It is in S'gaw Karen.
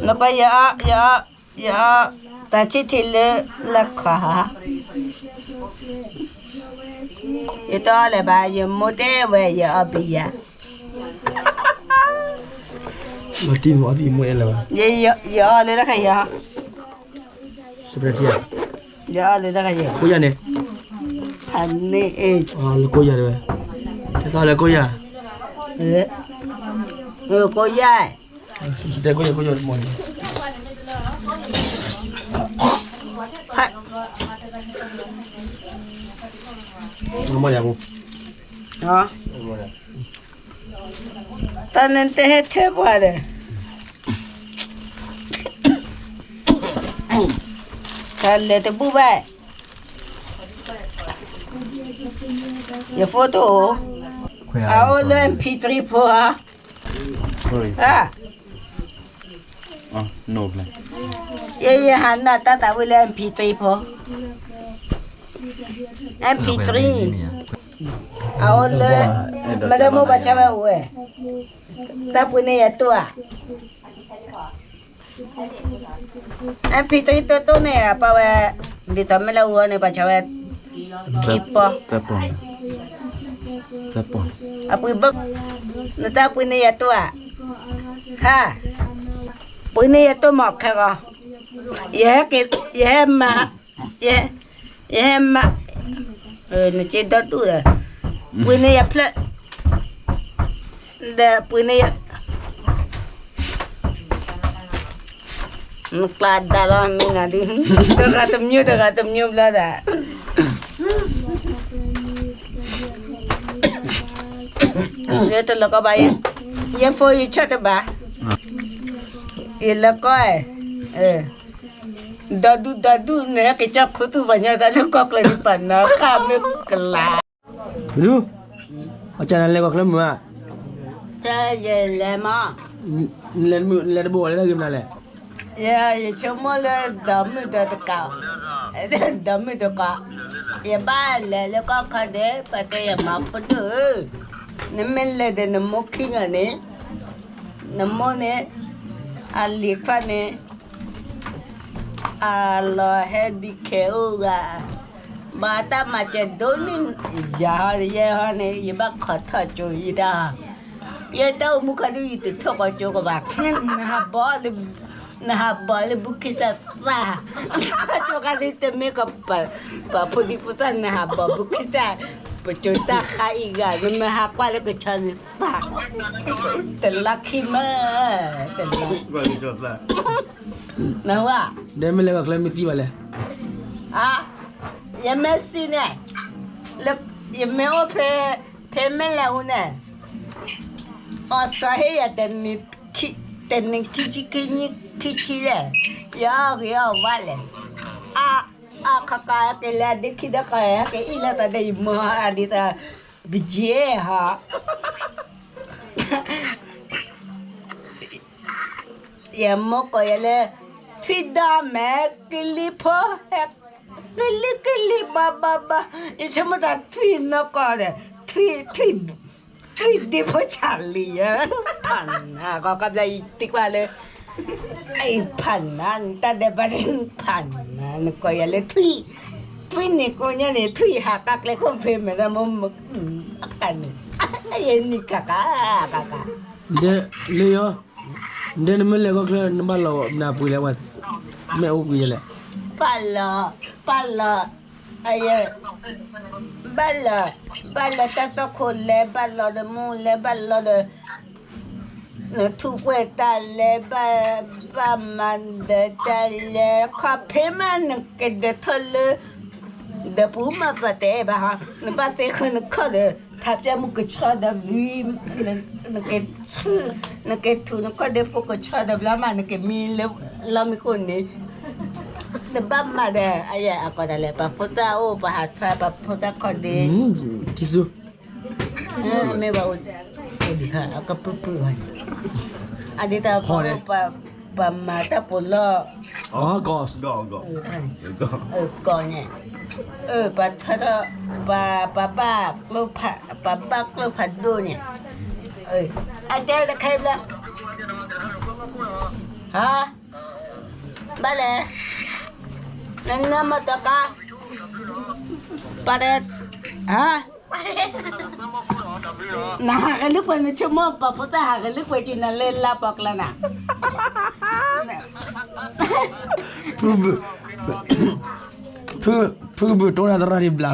နကွၢ်ယအီၣ်, ယအီၣ်, ယအီၣ်, တၢ်ဆံၣ်ထံလၢလၢခီ, ယတအီၣ်လၢၤဘၣ်, ယမိၢ်တဲဝဲယအီၣ်ဘံယၤ, မၤတံၢ်မၤအီၣ်သံမိၢ်အဲၣ်လၢၤဘၣ်, ယအီၣ်လၢတၢ်ခါယၤ, စပရ့ထံ, ယအီၣ်လၢတၢ်ခါယၤ, ကိးယၤန့ၣ်, ဖးန့ၣ်, လၢကိးယၤတဝဲ, တသီလၢကိးယၤ, ကိးယၤ တဲကွၢ်ယၤ, မ့ၢ်ယၤပူၤ, တၢ်နတဲဟဲထဲပှၤဒီး, တၢ်လဲၤတဘူၣ်ဘၣ်, ယ photo အိၣ်, အအိၣ်လၢ MP three ဖိဧါ, ယဲယဟးနၢ်တၢ်သးဝံၣ်လၢ MP three ဖိ, MP three အအိၣ်လၢ, မ့ၢ်လၢမိၢ်ပှၢ်ဆါဝဲအိၣ်ဝဲ, တၢ်ပှ့ၤန့ၢ်ယၤတိၢ်ဧါ, MP three တိၢ်တိၢ်န့ၣ် အပာ်ဝဲ, ဒ်သိးမ့ၢ်လၢအူအီၤန့ၣ် ပှၤဆါဝဲ, ခံပီ, အပှ့ၤဘၣ်, နတၢ်ပှ့ၤန့ၢ်ယၤတိၢ်ဧါ, ဟါ, ပှ့ၤန့ၢ်ယၤတိၢ်မးခဲဂီၤ, ယဟဲက့ၤ, ယဟဲမၤ, ယဟဲမၤ, နစ့ဒီဒူၣ်ဒီး, ပှ့ၤန့ၢ်ယၤဖျၢၣ်, ဒီးပှ့ၤန့ၢ်ယၤ နကျါဒါလီၤ မ့ၢ်နၤဒုး, တဂၤတမံၤတဂၤတမံၤဘျီဒၣ်, ယတလီၤကီဘၣ်, ယ phone ယဆၢတဘၣ်, ယလီၤကီ, ဒီဒူၣ်ဒီဒူၣ်န့ၣ် ကစၢ်ခိၣ်သူၣ်ပှၤညီတၢ်လၢကီၢ်ကျၢၢ်ဒံးပှၤနီၤဃၣ်မ့ၢ်ကလါ, မဒု, အကၢ်နၤလဲၤကီၢ်ချၢမုာ်ဧါ, ယလဲၤမး, နလဲၤတဘိလၢတၢ်ဂ့ၢ်မနုၤလဲၣ်, ယဆိကမိၣ်လၢဒီမုၢ်ဒီတကး, ဒီမုၢ်တကး, ယဘၣ်လဲၤလၢကီၢ်ခီဒဲး ပှၤတဲယမၤဖိဒိၣ်ဧၢ, နမ့ၢ်လဲၤဒီးနမိၢ်ခံဂၤန့ၣ်, နမိၢ်န့ၣ်, အလံၤခွါန့ၣ် အလီၤဟဲဒံးခဲအိၣ်ဂၤ, ဘၣ်တၢ်မၤစၢၤဒိၣ်န့ၢ်ယၤဟီယဲဟီန့ၣ် ယဘၣ်ခိးထီၣ်ကၠိယတၢ်, ယတၢ်အိၣ်မူခါဒုးယတထီၣ်ကီၢ်ကၠိကဘၣ်, နဟးဘီလၢ, နဟးဘီလၢဘူးကံၢ်စၢ်သၣ်, ကၠိခါဒုးတမ့ၢ်ကီး, ပှၤဖိဒံဖိသၣ်နဟးဘီဘူးကံၢ်စၢ်, ပကၠိတၢ်ဃါအံၤဂၤ နမ့ၢ်ဟးကွၢ်လၢကဆီန့ၣ်သၣ်, တလီၢ်ခံမး, တလီၢ် နဝဲ, ဒီးမ့ၢ်လဲၤကီၢ်ချၢမ့ၢ်သံဘၣ်လဲၣ်, အါ, ယမ့ၢ်သံန့ၣ်, လၢ, ယမ့ၢ်အိၣ်ဖဲ, ဖဲမ့ၢ်လဲၤအူန့ၣ်, အီၣ်စီၤဟ့ၣ်ယၤ, တနံၤခံဆံခံနံၣ်ခံဆံလဲၣ်, ယအီၣ်ဂ့ၤအီၣ်ဝါလဲၣ်, အါ, အခီခီဟဲက့ၤလၢအဒ့ခံဒီးခီဟဲက့ၤအံၣ်လၢသးဒီးယမိၢ်အဒ့သး, ပက့ဟီ ယမိၢ်ကိးယၤလၢ, ထွံၣ်ဒီမဲာ်ကလံၤဖိ, ကလံၤကလံၤဘၣ်ဘၣ်ဘၣ်, ယဆိကမိၣ်သးထွံၣ်နီၢ်ကီၢ်ဒီး, ထွံၣ်, ထွံၣ်, ထွံၣ်ဒ့ဖိဆၣ်လံၤယဲ, ဖးနၤ, ကီၢ်ကီၢ်ဘျီယတံၤကွၢ်လၢ, အံၤဖးနၤ, နတၢ်ဒဲးဘးန့ၣ်ဖးနၤ, နကိးယၤလၢထွံၣ်, ထွံၣ်န့ၣ်ကိးညါန့ၣ် ထွံၣ်ဟးကါကျဲခိၣ်ဖံးမဲာ်ဒီးမ့ၢ်, အကါန့ၣ်, ယဲနံၤကါကါ, ကါကါ, လၢယီၤ ဒဲနမ့ၢ်လဲၤကီၢ်ချၢ နဘၣ်လီၤနၢ်ပှ့ၤလဲၣ်, မ့ၢ်အိၣ်ပှ့ၤလဲၣ်, ဘၣ်လီၤ, ဘၣ်လီၤ, အယဲ, ဘၣ်လီၤ, ဘၣ်လီၤတၢ်သွၣ်ခိၣ်လဲၤ, ဘၣ်လီၤဒီးမူလဲၤ, ဘၣ်လီၤဒီး, နထူးပှဲၤတၢ်လဲၤ, ဘၣ်မၤဒီးတၢ်လဲၤ, ခီဖံးမးနကဒဲးထီၣ်လၢ ဒီးပူၤမးပတဲဘၣ်ဟီ, နဘၣ်သ့ဃုနခီၣ်ဒီး ထးပျဲမုၢ်ကဆီဒီးဘျီ, နက, နကထူးနခီၣ်ဒီးဖိကဆီဒီးဘျီမး နကမံလၢလီၢ်မံခိၣ်န့ၣ်, နဘၣ်မၤဒီး အယဲအကီၢ်ဒၣ်လဲာ် ပှၤဖိသၣ်အိၣ် ပှၤဟးထွဲ ပှၤဖိသၣ်ခီၣ်ဒ့, ထံဆူ မ့ၢ်ဘၣ်အိၣ်ဒံးခါ အကပုၢ်ပုၢ်ဘၣ်, အဒ်တၢ် ပှၤမၤတၢ်ပိာ်လီၢ်, ကီၢ်, ကီၢ်န့ၣ်, ပှၤထွဲထီၣ်, ပှၤဘၣ်ကျိဖး, ပှၤဘၣ်ကျိဖးဒိၣ်န့ၣ်, အတဲတခဲဘျီ, ဟါ, ဘၣ်လဲၣ်, နနၢမတကါ, ပှၤဒီး, ဟါ, နဟးဂဲၤလုၢ်ကွဲး နဆိကမိၣ်ပှၤဖိသၣ်ဟးဂဲၤလုၢ်ကွဲးက့ၤနၤလၢလါပှၤကျါနၤ, ဖုဘု, ဖု, ဖုဘုတိၢ်နၤသရၣ်ဒံးဘျး